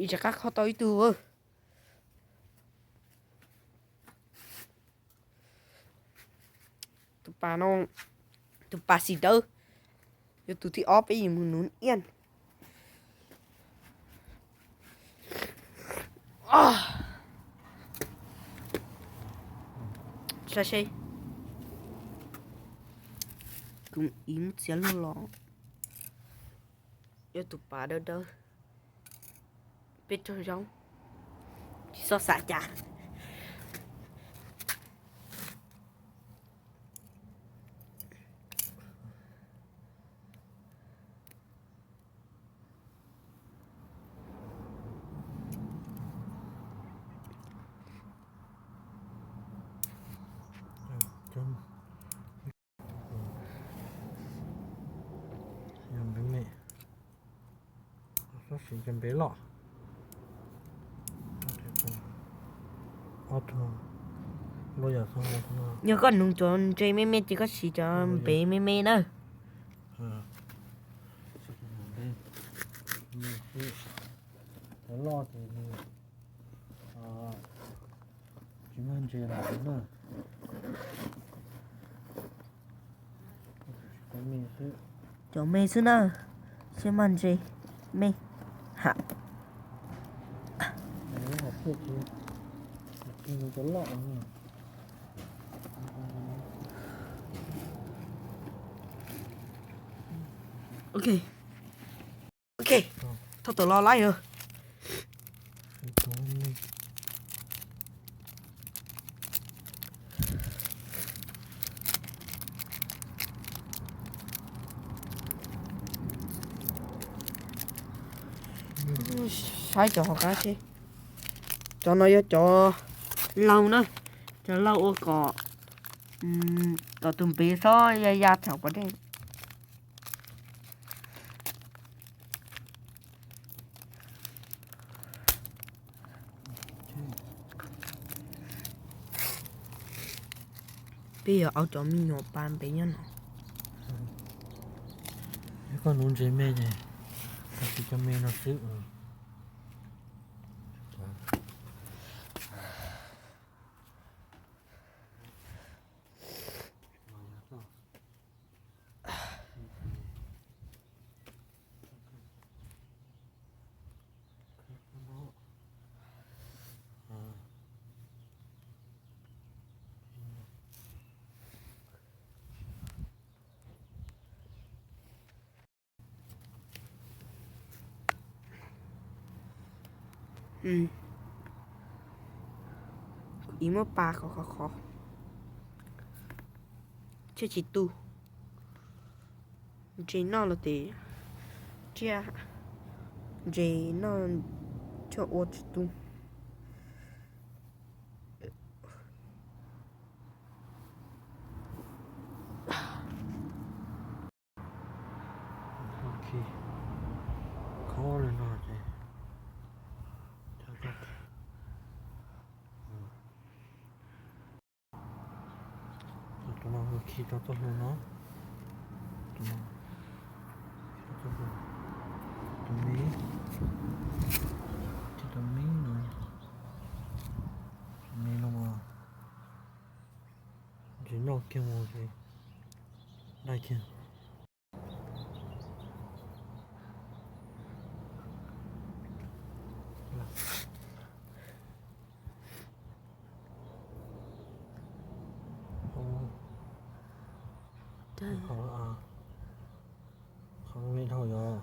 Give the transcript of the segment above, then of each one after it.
Ib tsam qab kho tau ib tug. Tus pas no, tus pas xim dawb, yog tus thib ob peb yuav mus nuv iaj. Saib seb, kuv ib muab txiav luag los. Yog tus pas dawb dawb, peb rau zaub, tsis txhob xav cas. Npe me, txhob siv cov npe loj. Yog koj nuv cov ntses me me ces koj siv cov npe me me na. Cov loj ces nws tsis mag ntses lawm na. Cov me xwb na, siab mag ntses me ham. Ok, ok, thauj tawm los laib os. Saib cov hauv qab seb. Cov no yog cov laug na, cov laug ua kom, kom tus npe txhob ya ya thaum pov dej. Peb yuav au cov me nyuam pas npe nyob no. Koj nuv ntses me ces siv cov me no xwb. Kuv ib muab pas qhov qhov qhov, thiaj tsis tu. Ntses noj los tes tsiaj, ntses noj coj ua tsis tu. Khi khob li no ces tus no khi rau txoj hlua no, tus no, tus me, khi tus me no, tus me no mas ntses noj kiag mus ces dai kiag. Qhov me dhau yog,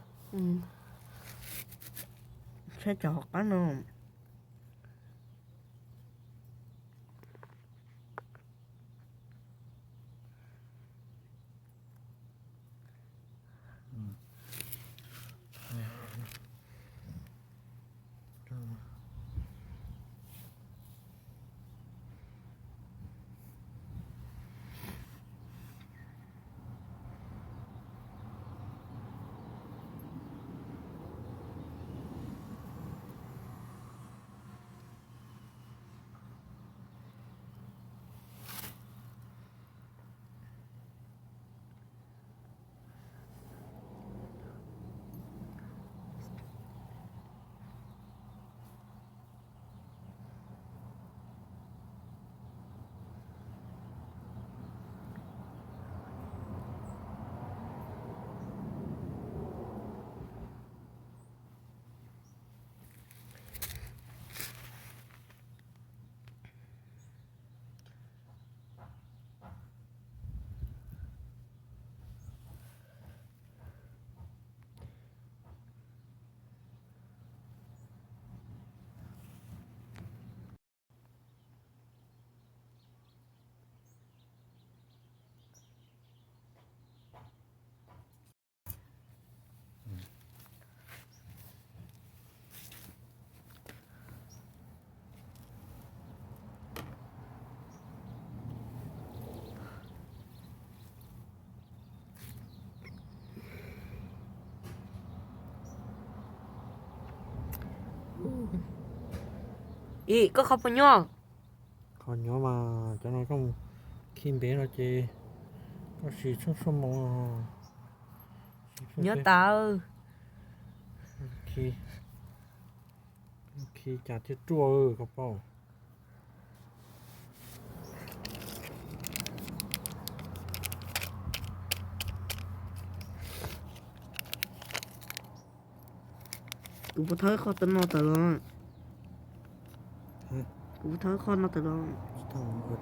saib cov hauv qab no. Ib, koj qhov puas nyob? Qhov nyob mas cov no koj mus khi ntev no ces koj sim txhua txhua moo. Nyob tas. Khi, khi cas thiaj ruaj koj paub. Kuv puas thawb qhov no tawm los? Kuv puas thawb qhov no tawm los? Koj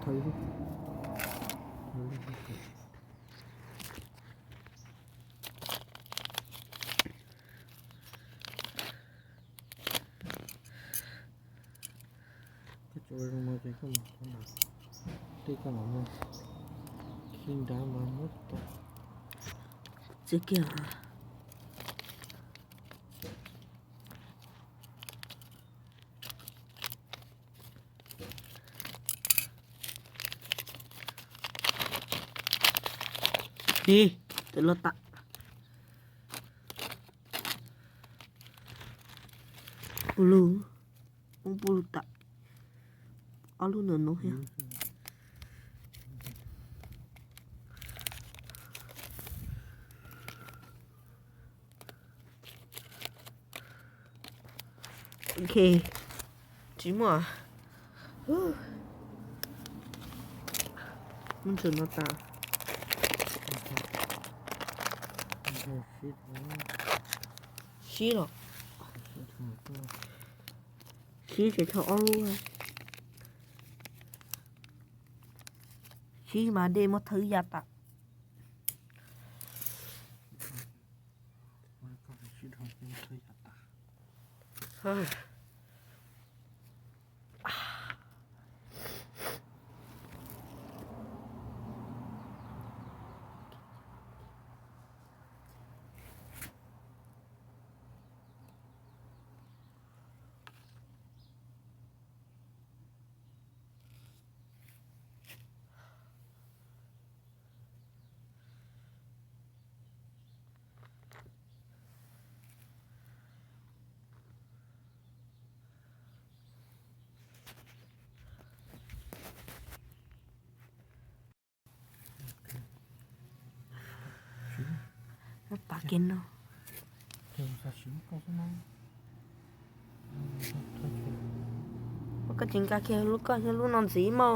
tso zoo no ces koj mus qhov nrad, tej koj los no, khi nrad mas muab tau. Txiav kiag. Ni, tawm los tas. Ua lug, ua lug tas. Ob lub ntawm no thiab. Ok, tsis muaj. Muab ntsaws no tas. Sib los. Sib ces tau ob lub. Sib mas dej muab thawb ya tas. Pas kiag no. Koj tsis nqa kiag lub koj, lub no ntxiv mas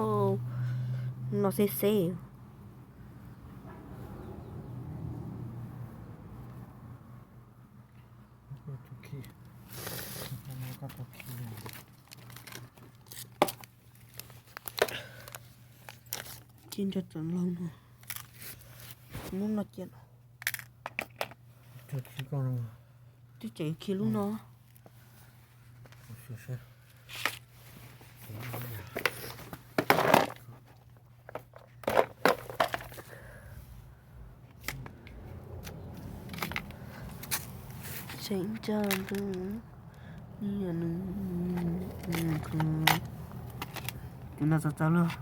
no xeb xeb. Ci ntsa txawm laug no, lub no cia no. Twb tseem khi lub no. Tseem ntsa ntawd, nws, tus no txaus txaus luaj.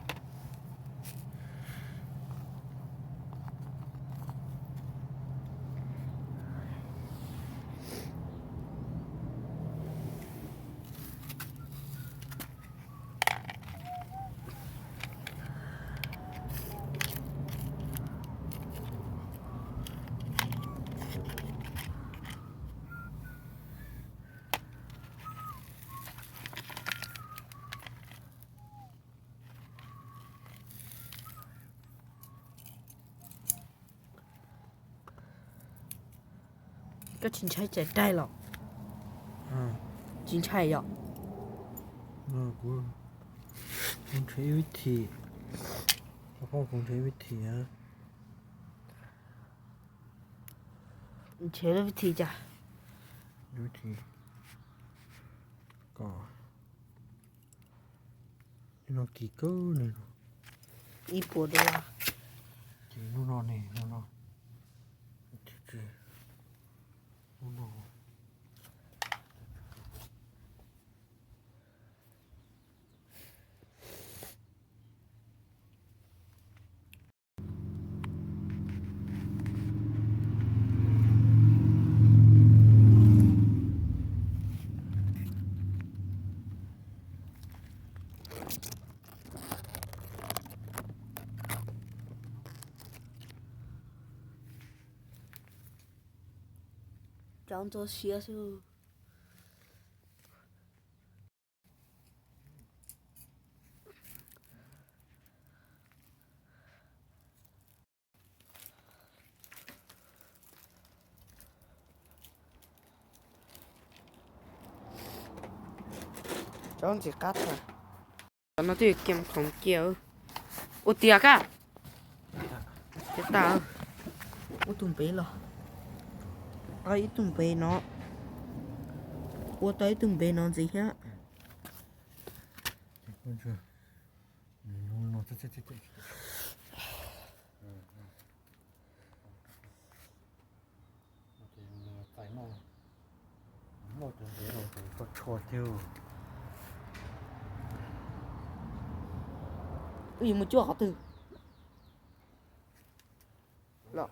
Koj tsis ntshai tsam daig los? Tsis ntshai yom? Kuv nrhiav ib vib thim, kuv nrhiav ib vib thim. Nrhiav vib thim cas? Vib thim kom no kim kawg li no. Ib puas dollar. Ces lub no ne, lub no. Lub no. Ntxhov siab xwb. Tsob ntxim qab tag. Cov no twb yuav kiag khoom cia. Ua tiag kab. Tiag tas. Ua tus npev los. Tau ib tug npev no. Ua tau ib tug npev no ntxiv thiab. Wb yuav mus cuaj qhov twg? Los